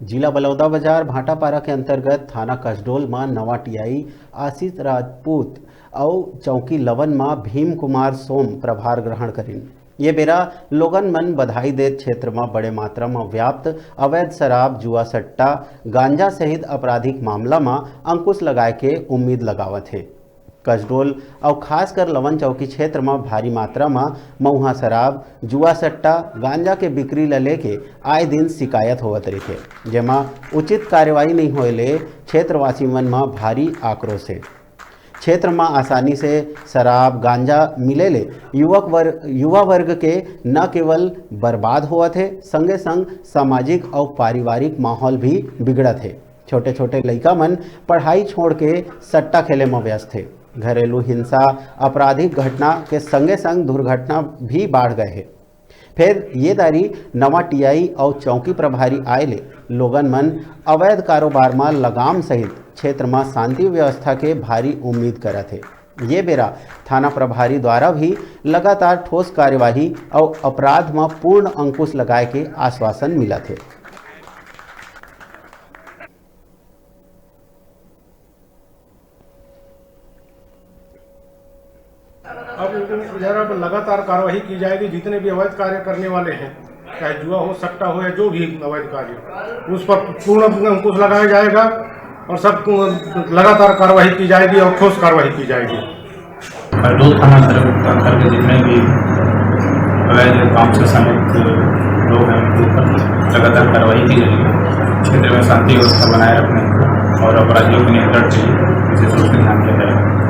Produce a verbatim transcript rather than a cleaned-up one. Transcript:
जिला बलौदाबाजार भाटापारा के अंतर्गत थाना कसडोल म नवा टीआई आशीष राजपूत अउ चौकी लवन म भीम कुमार सोम प्रभार ग्रहण करिन। ये बेरा लोगन मन बधाई देत क्षेत्र म बड़े मात्रा म व्याप्त अवैध शराब, जुआ सट्टा, गांजा सहित आपराधिक मामला म अंकुश लगाए के उम्मीद लगावत हे। कसडोल अउ खासकर लवन चौकी क्षेत्र म भारी मात्रा म मउहा शराब, जुआ सट्टा, गांजा के बिक्री ल लेके आए दिन शिकायत होवत रहिथे, जेमा उचित कार्रवाई नइ होए ले क्षेत्रवासी मन म भारी आक्रोश हे। क्षेत्र म आसानी से शराब, गांजा मिले ले युवक वर्ग, युवा वर्ग के न केवल बर्बाद होवत हे, संगे संग सामाजिक अउ पारिवारिक माहौल भी बिगड़त हे। छोटे-छोटे लइका मन पढ़ाई छोड़ के सट्टा खेले म व्यस्त हे। घरेलू हिंसा, आपराधिक घटना के संगे-संग दुर्घटना भी बाढ़ गए हे। फेर ये दारी नवा टीआई अउ चौकी प्रभारी आए ले लोगन मन अवैध कारोबार म लगाम सहित क्षेत्र म शांति व्यवस्था के भारी उम्मीद करत हे। ये बेरा थाना प्रभारी द्वारा भी लगातार ठोस कार्यवाही अउ अपराध म पूर्ण अंकुश लगाए के आश्वासन मिलत हे। अब इधर अब लगातार कार्रवाई की जाएगी। जितने भी अवैध कार्य करने वाले हैं, चाहे जुआ हो, सट्टा हो या जो भी अवैध कार्य हो, उस पर पूर्ण अंकुश लगाया जाएगा और सब लगातार कार्रवाई की जाएगी और ठोस कार्रवाई की जाएगी। खरदोद थाना अंतर्गत के जितने भी अवैध काम से संबंधित लोग हैं, उनके ऊपर लगातार कार्रवाई की जाएगी। क्षेत्र में शांति व्यवस्था बनाए रखने और अपराधियों के नियंत्रण के लिए विशेष रूप से ध्यान दिया जाएगा।